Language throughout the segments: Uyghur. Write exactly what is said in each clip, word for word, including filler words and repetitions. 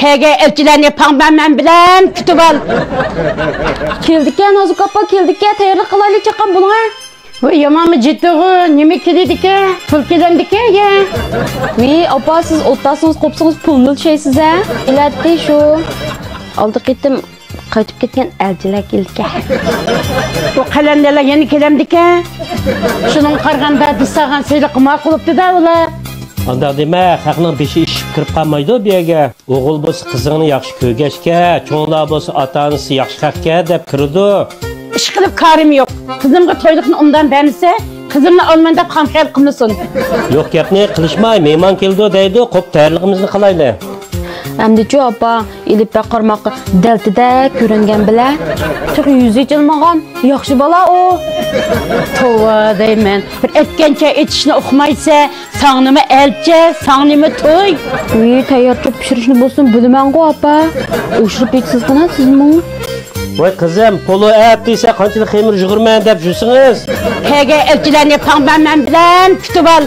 كەلگەن ئەلچىلەرنى پاڭ بەرمەن بىلەن كۈتۈۋال. كېلىدىكەن، نازۇك ئاپا، كېلىدىكەن، تەييارلىق قىلايلى، چاققان بولۇڭ ھە. ۋاي، يامان بىر جىتىغۇ، نېمە كېلىدىكەن؟ پۇل كېلەمدىكەن يا؟ ۋىي، ئاپا، سىز ئولتۇرسىڭىز، قوپسىڭىز، پۇلنى ئىشلەيسىز ھە؟ كېلەتتى شۇ. ئالدى قېتىم قايتىپ كەتكەن ئەلچىلەر كېلىدىكەن. بۇ قەلەندەرلەر يەنە كېلەمدىكەن؟ شۇنىڭغا قارىغاندا، بىز سالغان سېلىققا ماقۇل بوپتۇ-دە ئۇلار. ئانداق دېمە، خەقنىڭ بېشى ئىششىپ كىرىپ قالمايدۇ بۇ يەرگە. ئوغۇل بولسا قىزىڭنى ياخشى كۆرگەچكە، چوڭلار بولسا ئاتا-ئانىسى ياخشى خەقكە دەپ كىرىدۇ. ئىشقىلىپ كارىم يوق. قىزىمغا تويلۇقنى ئوبدان بەرمىسە، قىزىمنى ئالىمەن دەپ خام خىيال قىلمىسۇن. يوق گەپنى قىلىشماي، مېھمان كېلىدۇ دەيدۇ، قوپ تەييارلىقىمىزنى قىلايلى. ئەمدىچۇ ئاپا، ئېلىپبە قارىماققا دەلتىدەك كۆرۈنگەن بىلەن، تېخى يۈزى ئېچىلمىغان ياخشى بالا ئۇ. توۋا دەيمەن، بىر ئەتكەنچە ئېچىشنى ئۇقمايسەن. ساڭنىمۇ ئەلچى، ساڭنىمۇ توي. ۋىي، تەييارچە پىشۇرۇشنى بولسىمۇ بىلىمەنغۇ ئاپا. ئوشۇرۇپ ئېيتسىزغىنا سىزمۇ. ۋاي قىزىم، پولۇ ئەت دېسە قانچىلىك خېمىر يۇغۇرىمەن دەپ يۈرسىڭىز. كەلگەن ئەلچىلەرنى پاڭ بەرمەن بىلەن كۈتۈۋال.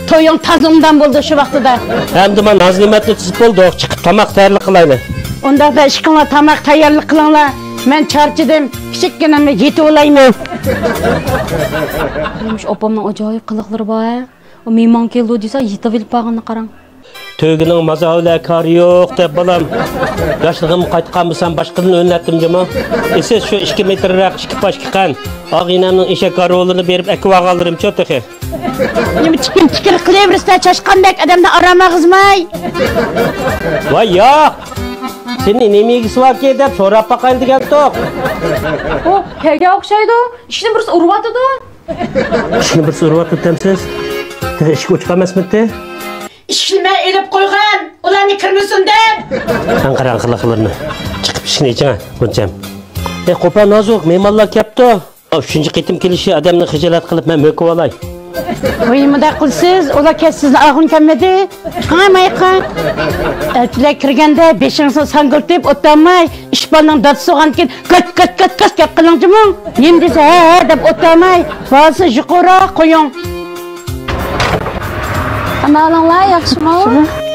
تويۇڭ تازا ئوبدان بولىدۇ شۇ ۋاقتىدا. ئەمدى مانا ناز-نېمەتنى تىزىپ بولدۇق، چىقىپ تاماق تەييارلىق قىلايلى. ئۇنداقتا ئىشقىلىڭلار، تاماق تەييارلىق قىلىڭلار. مەن چارچىدىم، كىچىككىنەمنى يېتىۋالايمەن. مۇشۇ ئاپامنىڭ ئاجايىپ قىلىقلىرى بار ھە. ئۇ مېھمان كېلىدۇ دېسە، يېتىۋېلىپ بارغىنىغا قاراڭ. تۆگىنىڭ مازا بىلەن كارى يوق دەپ بالام. ياشلىقىمغا قايتقان بولسام، باشقىدىن ئۆرنەتتىم جۇمۇ. ئېسىل شۇ ئىككى مېتىرراق ئىككى پاشكا قان. ئاغىنەمنىڭ ئېشەك كارۋانلىرىنى بېرىپ ئەكىۋالغانلىرىمچۇ تېخى. نېمە تىكىر تىكىر قىلىۋېرىسىلەر، چاشقاندەك ئادەمنى ئارام ئالغۇزماي. ۋاي ياق! سېنى نېمە يېگۈسى باركى دەپ سوراپ باقايلى دېگەنتۇق. ئۇ كەلگەن ئوخشايدۇ. ئىشىكنى بىرسى ئۇرۇۋاتىدۇ. ئىشىكنى بىرسى ئۇرۇۋاتىدۇ دەمسىز؟ تېخى ئىشىك ئوچۇق ئەمەسمىتى؟ ئىشىكنى مەن ئېلىپ قويغان، ئۇلارنى كىرمىسۇن دەپ. قاراڭ قىلىقلىرىنى. چىقىپ ئىشىكنى ئېچىڭ، غۇنچەم. ئەي، قوپال نازۇك، مېھمانلار كەپتۇ. ئۈچىنچى قېتىم كېلىشى ئادەمنى خىجالەت قىلىپ، مەن مۆكۈۋالاي. ۋاي، مۇنداق قىلسىز، ئۇلار كەچ سىزنى ئالغىلى كەلمىدى. چىقىڭ ماياققا. ئەلچىلەر كىرگەندە بېشىڭىزنى ساڭگىلىتىپ ئولتۇرماي، ئىشپاننىڭ دادىسى بولغاندىكىن گاچ، گاچ، گاچ، گاچ گەپ قىلىڭچىمۇ. نېمە دېسە ھە، ھە دەپ ئولتۇرماي، بالىسى يۇقىرىراق قويۇڭ. ئانا ئالىڭلار ياخشىمۇ؟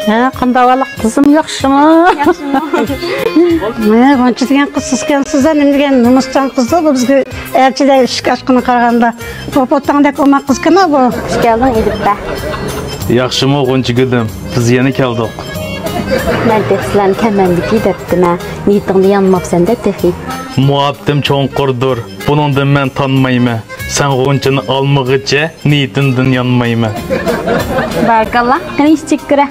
ھە، قانداق ئەھۋالىڭ قىزىم، ياخشىمۇ؟ ياخشىمۇ؟ مانا غۇنچە دېگەن قىز سىزكەنسىز-ە، نېمە دېگەن نومۇسچان قىز-دە بۇ، بىزگە ئەلچىلەر ئىشىك ئاچقىنىغا قارىغاندا. پوپۇتاڭدەك ئوماق قىزكەن-ھە بۇ. خۇش كەلدىڭ ئېلىپبە. ياخشىمۇ غۇنچە گۈلۈم، بىز يەنە كەلدۇق. مەن تېخى سىلەرنى كەلمەمدىكى دەپتىمەن، نىيىتىڭدىن يانماپسەن-دە تېخى. مۇھەببىتىم چوڭقۇردۇر، بۇنىڭدىن مەن تانمايمەن. سەن غۇنچىنى ئالمىغىچە نىيىتىمدىن يانمايمەن. بارىكاللا، قېنى ئىچىپ كىرە.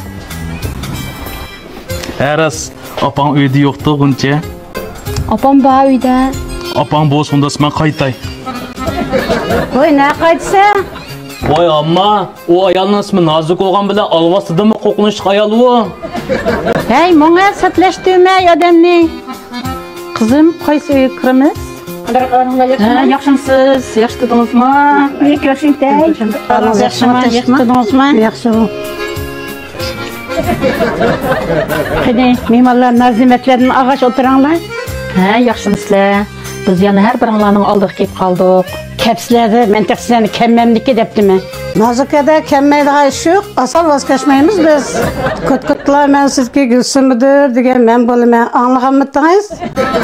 ھە راست، ئاپاڭ ئۆيدە يوقتۇ غۇنچە. ئاپام بار ئۆيدە. ئاپاڭ بولسا ئۇنداق مەن قايتاي. ۋاي، نە قايتىسەن؟ ۋاي ئامما، ئۇ ئايالنىڭ ئىسمى نازۇك بولغان بىلەن ئالۋاستىدىنمۇ قورقۇنچلۇق ئايال ئۇ. ھەي، ماڭا سەتلەشتۈرمە ئادەمنى. قىزىم، قايسى ئۆيگە كىرىمىز؟ ھە، ياخشىمسىز؟ ياخشى تۇردىڭىزمۇ؟ ياخشى. ياخشى تۇردىڭىزمۇ؟ ياخشى. قېنى، مېھمانلار، نازىمەتلەردىن ئالغاچ ئولتۇرۇڭلار. ھە، ياخشىمۇسىلەر؟ بىز يەنە ھەر بىرىڭلارنىڭ ئالدىغا كېلىپ قالدۇق. كەپسىلەردە، مەن تېخى سىلەرنى كەممەمدىكى دەپتىمەن. نازۇكەدە كەممەيدىغان ئىش يوق، ئاسان ۋاز كەچمەيمىز بىز. كوتكوتلار مەن سىزگە گۈلسۈمىدۇر دېگەن مەن بولىمەن، ئاڭلىغانمىدىڭىز؟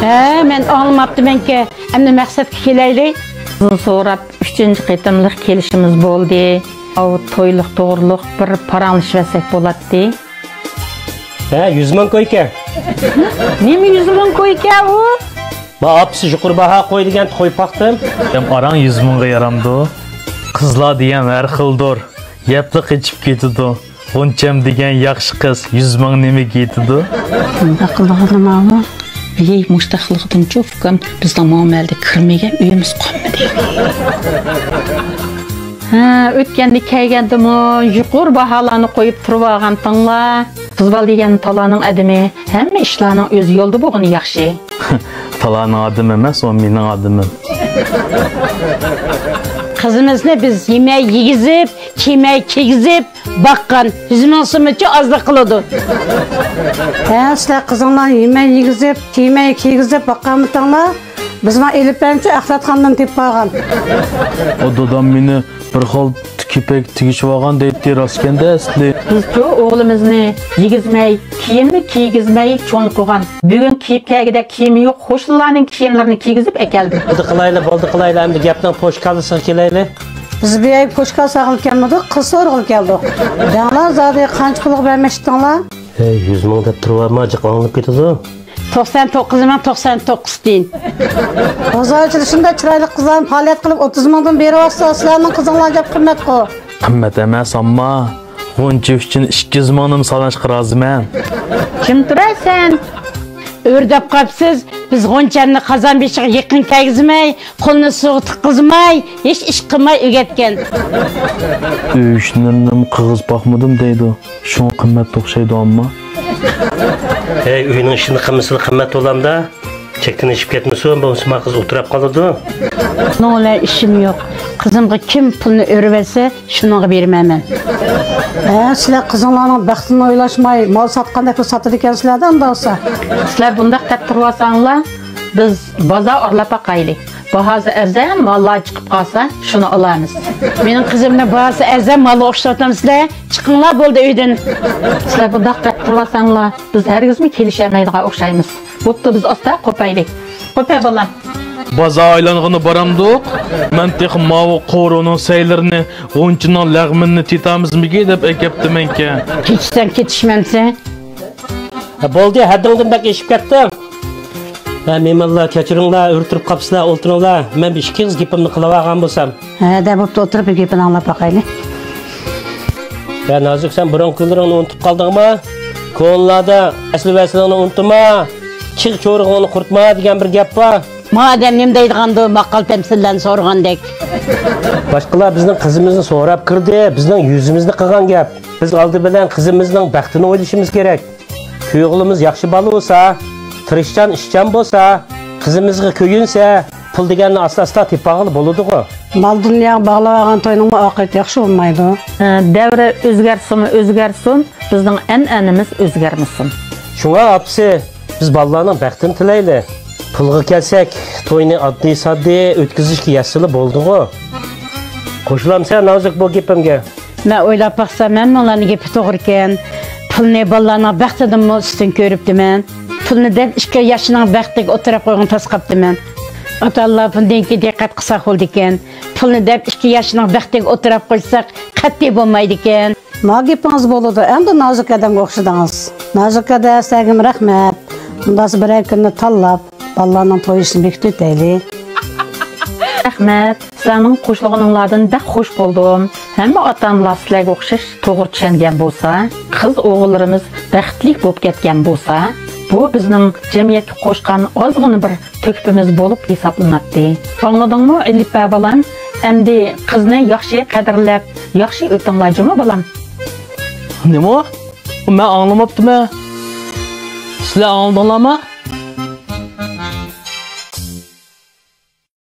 ھە، مەن ئاڭلىماپتىمەنكى، ئەمدى مەقسەتكە كېلەيلى. سىزنى سوراپ ئۈچىنچى قېتىملىق كېلىشىمىز بولدى. ئاۋۇ تويلۇق توغرۇلۇق بىر پاراڭلىشىۋەتسەك بولاتتى. ھە، يۈز مىڭ كويكە. نېمە يۈز مىڭ كويكە ئۇ؟ ما ئاپىسى يۇقىرى باھا قوي دېگەن قوي پاختىم. دەم ئاراڭ يۈز مىڭغا يارامدۇ؟ قىزلار دېگەن ھەر خىلدۇر. يەپلا قېچىپ كېتىدۇ. غۇنچەم دېگەن ياخشى قىز يۈز مىڭ نېمىگە يېتىدۇ؟ شۇنداق قىلىدىغىنىمۇ. ھېي، مۇشتاق قىلغىدىمچۇ ئۇكام، بىزنىڭ مۇ مەھەللىدە كىرمىگەن ئۆيىمىز قالمىدى. ھە، ئۆتكەندە كەلگەندىمۇ يۇقىرى باھالارنى قويۇپ تۇرۇۋالغانتىڭلار. قىز بالا دېگەن تالانىڭ ئادىمى، ھەممە ئىشلارنىڭ ئۆز يولىدا بولغىنى ياخشى. تالانىڭ ئادىمى ئەمەس، ئۇ مېنىڭ ئادىمىم. قىزىمىزنى بىز يېمەي يېگۈزۈپ، كىيمەي كىيگۈزۈپ باققان، يۈز مىڭ سوممىچۇ ئازلىق قىلىدۇ. ھە، سىلەر قىزىڭلارنى يېمەي يېگۈزۈپ، كىيمەي كىيگۈزۈپ باققانمىتىڭلار؟ بىزنىڭ ئېلىپەنچۇ ئەخلەتخانىدىن تېپىپ ئالغان. ئۇ دادام مېنى بىر خىل تىك يىپەك تېگىشىۋالغان دەيتتى، راستكەندە ئەسلى. بىزچۇ ئوغلىمىزنى يېگۈزمەي، كىيىمنى كىيگۈزمەي چوڭ قىلغان. بۈگۈن كىيىپ كەلگۈدەك كىيىمى يوق قوشنىلارنىڭ كىيىملىرىنى كىيگۈزۈپ ئەكەلدى. بولدى قىلايلى، بولدى قىلايلى، ئەمدى گەپنىڭ پوچكالىسىغا كېلەيلى. بىز بۇ يەرگە پوچكال سالغىلى كەلمىدۇق، قىز سورىغىلى كەلدۇق. دەڭلار زادى قانچە پۇلغا بەرمەكچىدىڭلار؟ ھەي، يۈز مىڭ دەپ تۇرۇۋالما، جىق ئاڭلىنىپ كېتىدۇ. توقسان توققۇز مىڭ توقسان توققۇز تىيىن. بازار ئىچىدە شۇنداق چىرايلىق قىزلارنى پائالىيەت قىلىپ ئوتتۇز مىڭدىن بېرىۋاتسا، سىلەرنىڭ قىزىڭلار ئەجەب قىممەتقۇ. قىممەت ئەمەس، ئامما. غۇنچە ئۈچۈن ئىككى يۈز مىڭنىمۇ سالاشقا رازىمەن. كىم تۇراسەن؟ ئۆردەپ قاپسىز، بىز غۇنچەمنى قازان بېشىغا يېقىن كەلگۈزمەي، قولىنى سۇغا تىققۇزماي، ھېچ ئىش قىلماي ئۆگەتكەن. ئۆي ئىشلىرىنىمۇ قىلغۇزۇپ باقمىدىم دەيدۇ. شۇڭا قىممەت ئوخشايدۇ، ئامما. ھەي، ئۆينىڭ ئىشىنى قىلمىسىلا قىممەت بولامدا؟ چەكتىن ئېشىپ كەتمىسۇن، بولمىسا ما قىز ئولتۇراپ قالىدۇ. ئۇنىڭ بىلەن ئىشىم يوق. قىزىمغا كىم پۇلنى ئۆرۈۋەتسە، شۇنىڭغا بېرىمەن مەن. ھە، سىلەر قىزىڭلارنىڭ بەختىنى ئويلاشماي، مال ساتقاندەكلا ساتىدىكەنسىلەر-دە ئۇنداقسا. سىلەر بۇنداق دەپ تۇرۇۋالساڭلار، بىز بازار ئارىلاپ باقايلى. باھاسى ئەرزان ماللار چىقىپ قالسا، شۇنى ئالارمىز. مېنىڭ قىزىمنىڭ باھاسى ئەرزان مالغا ئوخشىتىۋاتامسىلەر؟ چىقىڭلار بولدى ئۆيدىن. سىلەر بۇنداق دەپ تۇرۇۋالساڭلار، بىز ھەرگىزمۇ كېلىشەلمەيدىغان ئوخشايمىز. بوپتۇ، بىز ئاستا قوپايلى. قوپە، بالام. بازار ئايلانغىلى بارامدۇق؟ مەن تېخى ماۋۇ قورۇنىڭ سەيلىرىنى، غۇنچىنىڭ لەغمىنىنى تېتىمىزمىكى دەپ ئەكەپتىمەنكەن. كېچىكسەڭ كېتىشمەمسەن؟ ھە، بولدى، ھەددىڭدىن بەك ئېشىپ كەتتىڭ. ھە، مېھمانلار، كەچۈرۈڭلار، ھۆر تۇرۇپ قاپسىلەر، ئولتۇرۇڭلار. مەن بىر ئىككى ئېغىز گېپىمنى قىلىۋالغان بولسام. ھە، دە، بوپتۇ، ئولتۇرۇپ بىر گېپىنى ئاڭلاپ باقايلى. يا نازۇك، سەن بۇرۇنقى كۈنلىرىڭنى ئۇنتۇپ قالدىڭما؟ كونىلاردا «ئەسلى ۋەسلىڭنى ئۇنتۇما، چىغ چورۇقۇڭنى قۇرۇتما» دېگەن بىر گەپ بار. ما ئادەم نېمە دەيدىغاندۇ، ماقال تەمسىللەرنى سورىغاندەك. باشقىلار بىزنىڭ قىزىمىزنى سوراپ كىردى، بىزنىڭ يۈزىمىزنى قىلغان گەپ. بىز ئالدى بىلەن قىزىمىزنىڭ بەختىنى ئويلىشىمىز كېرەك. تۇيغۇلىرىمىز ياخشى بالا بولسا، تىرىشچان، ئىشچان بولسا، قىزىمىزغا كۆيۈنسە، پۇل دېگەننى ئاستا-ئاستا تېپىۋالغىلى بولىدىغۇ. مال-دۇنياغا باغلاۋالغان توينىڭمۇ ئاقىۋىتى ياخشى بولمايدۇ. ھە، دەۋر ئۆزگەرسىمۇ ئۆزگەرسۇن، بىزنىڭ ئەنئەنىمىز ئۆزگەرمىسۇن. شۇڭا ئاپىسى، بىز بالىلارنىڭ بەختىنى تىلەيلى. پۇلغا كەلسەك، توينى ئاددىي-ساددىي ئۆتكۈزۈشكە يەتسىلا بولىدىغۇ. قوشۇلامسەن نازۇك بۇ گېپىمگە؟ مەن ئويلاپ باقسام، ھەممىڭلارنىڭ گېپى توغرىكەن. پۇلنى بالىلارنىڭ بەختىدىنمۇ ئۈستۈن كۆرۈپتىمەن. پۇلنى دەپ ئىككى ياشنىڭ بەختىگە ئوتتۇرا قويغىنى تاس قاپتىمەن. ئاتا-ئانىلار بۇندىن كېيىن دىققەت قىلساق بولىدىكەن. پۇلنى دەپ ئىككى ياشنىڭ بەختىگە ئوتتۇرا قويساق، قەتئىي بولمايدىكەن. ما گېپىڭىز بولىدۇ، ئەمدى نازۇك ئادەمگە ئوخشىدىڭىز. نازۇك ئادە، سىلەرگىمۇ رەھمەت. ئۇنداقسا بىرەر كۈننى تاللاپ، بالىلارنىڭ توي ئىشىنى بېكىتىۋېتەيلى. رەھمەت. سىلەرنىڭ قوشۇلغىنىڭلاردىن بەك خۇش بولدۇم. ھەممە ئاتا-ئانىلار سىلەرگە ئوخشاش توغرا چۈشەنگەن بولسا، قىز-ئوغۇللىرىمىز بەختلىك بولۇپ كەتكەن بولسا، بۇ بىزنىڭ جەمئىيەتكە قوشقان ئازغىنە بىر تۆھپىمىز بولۇپ ھېسابلىناتتى. ئاڭلىدىڭمۇ، ئەلىپە بالام؟ ئەمدى قىزنى ياخشى قەدىرلەپ، ياخشى ئۆتۈڭلار جۇمۇ، بالام. نېمە؟ مەن ئاڭلىماپتىمەن. سىلەر ئاڭلىدىڭلارمۇ؟